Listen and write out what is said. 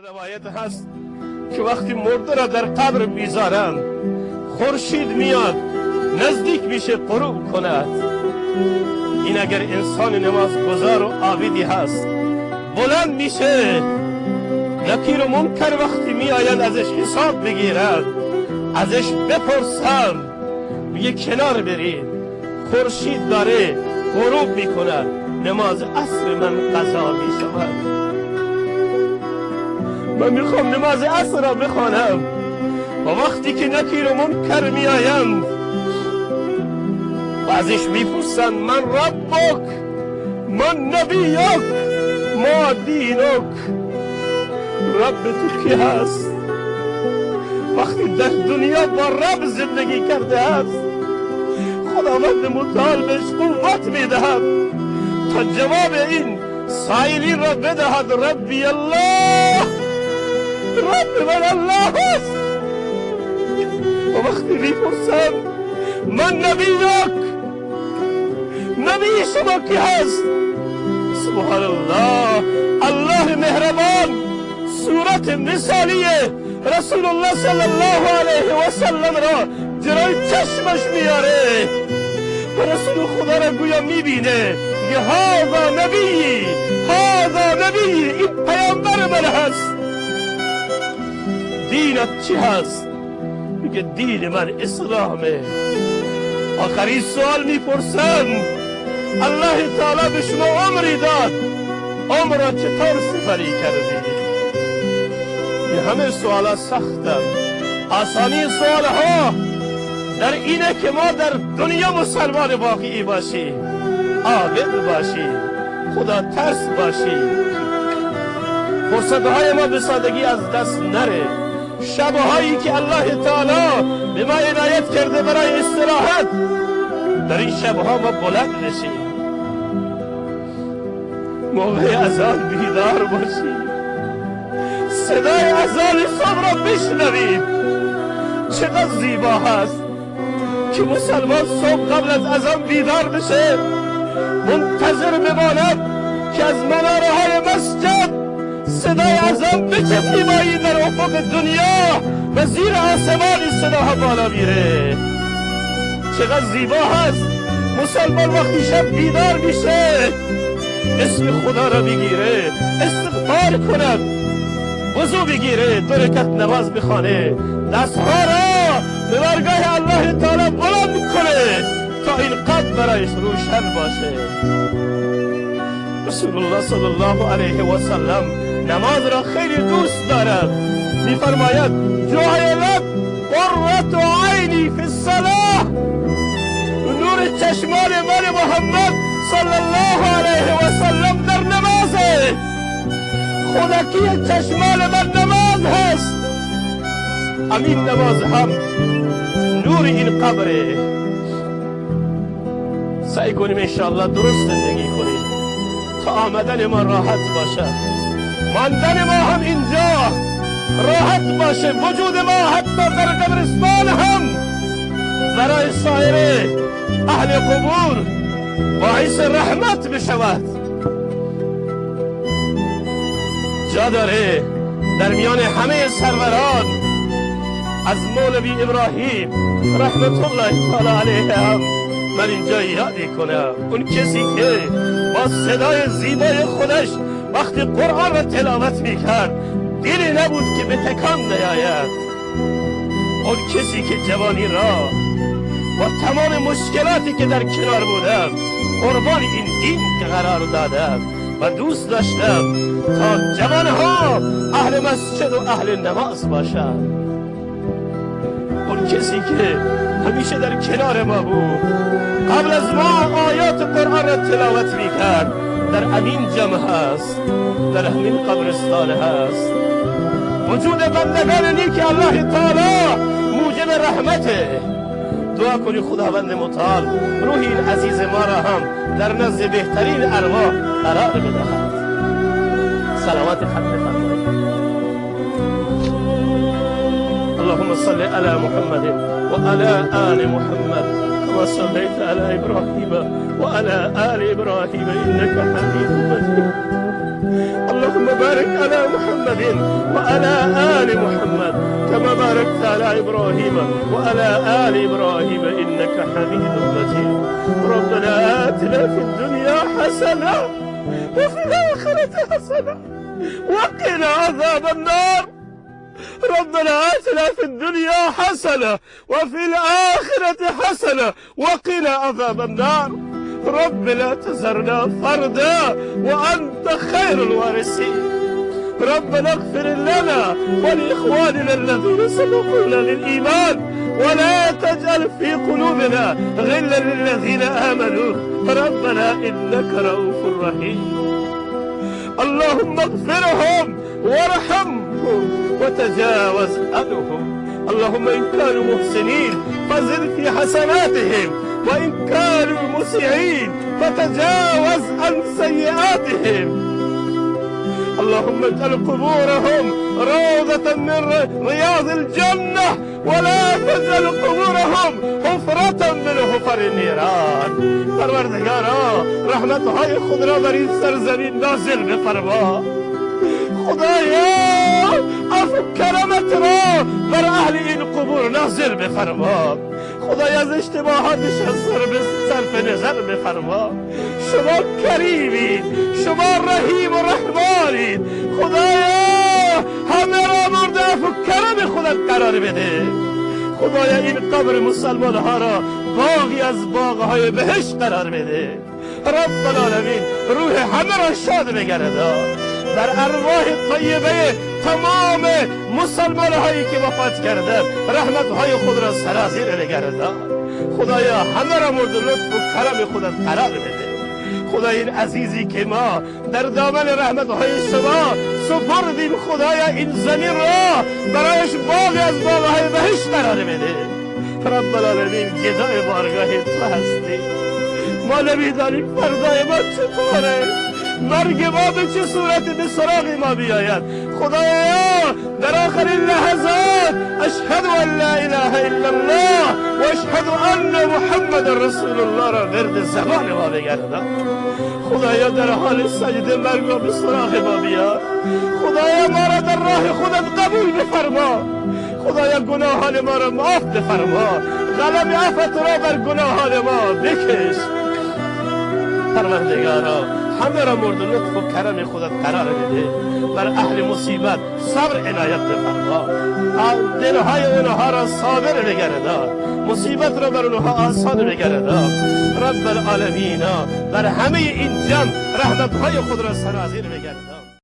روایت هست که وقتی مرده را در قبر میذارند، خورشید میاد نزدیک میشه غروب کند. این اگر انسان نمازگزار و عابدی هست، بلند میشه، نکیر و منکر وقتی میآیند ازش حساب بگیرند، ازش بپرسند، میگه کنار برید، خورشید داره غروب میکند، نماز عصر من قضا میشود، من میخوام نماز عصر را بخوانم. و وقتی که نکیر و منکر میآیند و ازش میپرسند من ربک، من نبیک، ما دینک، رب تو کی هست؟ وقتی در دنیا با رب زندگی کرده است، خداوند متعال بهش قوت میدهد تا جواب این سائلین را بدهد. ربی الله، رب من الله است. و وقتی میپرسم من نبیک، نبی شما کی هست؟ سبحان الله، الله مهربان صورت مثالی رسول الله صلی الله علیه و سلم را جلوی چشمش میاره و رسول خدا را گویا میبینه، میگه هذا نبی، هذا نبی، این پیامبر من هست. دینت چی هست؟ میگه دین من اسلامه. آخرین سوال میپرسن الله تعالی به شما عمری داد، عمر را چطور سپری کردی؟ این همه سوالات سختم. آسانی سوال ها در اینه که ما در دنیا مسلمان واقعی باشیم، عابد باشیم، خدا ترس باشیم، فرصتهای ما به سادگی از دست نره. شبهایی که الله تعالی به ما عنایت کرده برای استراحت، در این شبها ما بلند نشیم، موقع اذان بیدار باشیم، صدای اذان صبح را بشنویم. چقدر زیبا هست که مسلمان صبح قبل از اذان بیدار بشه، منتظر بماند که از مناره های مسجد صدای اذان به چه زیبایی در افق دنیا و زیر آسمان این صداها بالا میره. چقدر زیبا هست مسلمان وقتی شب بیدار میشه اسم خدا را میگیره، استغفار کند، وضو بگیره، دو رکعت نماز بخوانه، دستها را به درگاه الله تعالی بلند کنه تا این قد برایش روشن باشه. رسول الله صلی الله علیه و سلم نماز را خیلی دوست دارد. میفرماید جعلت قرة عینی فی الصلاة، نور چشمان من محمد صلی الله علیه و سلم در نمازه، خودکی چشمان من نماز هست. امین نماز هم نور این قبره. سعی کنیم انشاءالله درست زندگی کنیم تا آمدن ما راحت باشد، ماندن ما هم اینجا راحت باشه، وجود ما حتی در قبرستان هم برای سایر اهل قبور باعث رحمت بشود. جا داره در میان همه سروران از مولوی ابراهیم رحمت الله تعالی علیه هم من اینجا یادی کنم. اون کسی که با صدای زیبای خودش وقتی قرآن را تلاوت میکرد دلی نبود که به تکان نیاید. اون کسی که جوانی را با تمام مشکلاتی که در کنار بودم قربان این دین قرار دادم و دوست داشتم تا جوانها اهل مسجد و اهل نماز باشند. اون کسی که همیشه در کنار ما بود، قبل از ما آیات قرآن را تلاوت میکرد، در همین جمع هست، در همین قبرستان هست. وجود بندگان نیک الله تعالی موجب رحمته. دعا کنی خداوند متعال روح این عزیز ما را هم در نزد بهترین ارواح قرار بدهد. صلوات ختم فرمایید. اللهم صل على محمد وعلى آل محمد كما صليت على إبراهيم وعلى آل إبراهيم إنك حميد مجيد. اللهم بارك على محمد وعلى آل محمد كما باركت على إبراهيم وعلى آل إبراهيم إنك حميد مجيد. ربنا آتنا في الدنيا حسنة وفي الآخرة حسنة وقنا عذاب النار. ربنا آتنا في الدنيا حسنة وفي الآخرة حسنة وقنا عذاب النار. رب لا تذرنا فردا وأنت خير الوارثين. ربنا اغفر لنا ولإخواننا الذين سبقونا للإيمان ولا تجعل في قلوبنا غلا للذين آمنوا ربنا إنك رؤوف رحيم. اللهم اغفرهم وارحمهم وتجاوز عنهم. اللهم إن كانوا محسنين فزد في حسناتهم، وإن كانوا مسيئين فتجاوز عن سيئاتهم. اللهم اجعل قبورهم روضة من رياض الجنة ولا تجعل قبورهم حفرة من حفر النيران. پروردگارا رحمتهای خود را بر این سرزمین نازل بفرما. خدایا عفو کرمت را بر اهل این قبور نازل بفرما. خدایا از اشتباهاتشان صرف نظر بفرما. شما کریمید، شما رحیم و رحمانید. خدایا همه را مورد عفو کرم خودت قرار بده. خدایا این قبر مسلمان ها را باغی از باغهای بهشت قرار بده. رب العالمین روح همه را شاد بگردان. در ارواح طیبه تمام مسلمان هایی که وفات کردند رحمت های خود را سرازیر بگردان. خدایا همه را مورد لطف و کرم خودت قرار بده. خدای این عزیزی که ما در دامن رحمت های شما سپردیم، خدایا این زمین را برایش باغی از باغهای بهشت قرار بده. رب العالمین گدای بارگاه تو هستی. ما نمیدانیم فردای ما چطوره، مرگ ما به چه صورتی به سراغ ما بیاید. خدایا در آخرین لحظات اشهد ان لا اله الا الله و اشهد ان محمد رسول الله را ورد زبان ما بگردان. خدایا در حال سجده مرگ را به سراغ ما بیار. خدایا ما را در راه خودت قبول بفرما. خدایا گناهان ما را معاف بفرما. قلم عفوت را بر گناهان ما بکش. پروردگارا همه را مورد لطف و کرم خودت قرار بده. بر اهل مصیبت صبر عنایت بفرما. دلهای اونها را صابر بگردان. مصیبت را بر اونها آسان بگردان. رب العالمین بر همه این جمع رحمتهای خود را سرازیر بگردان.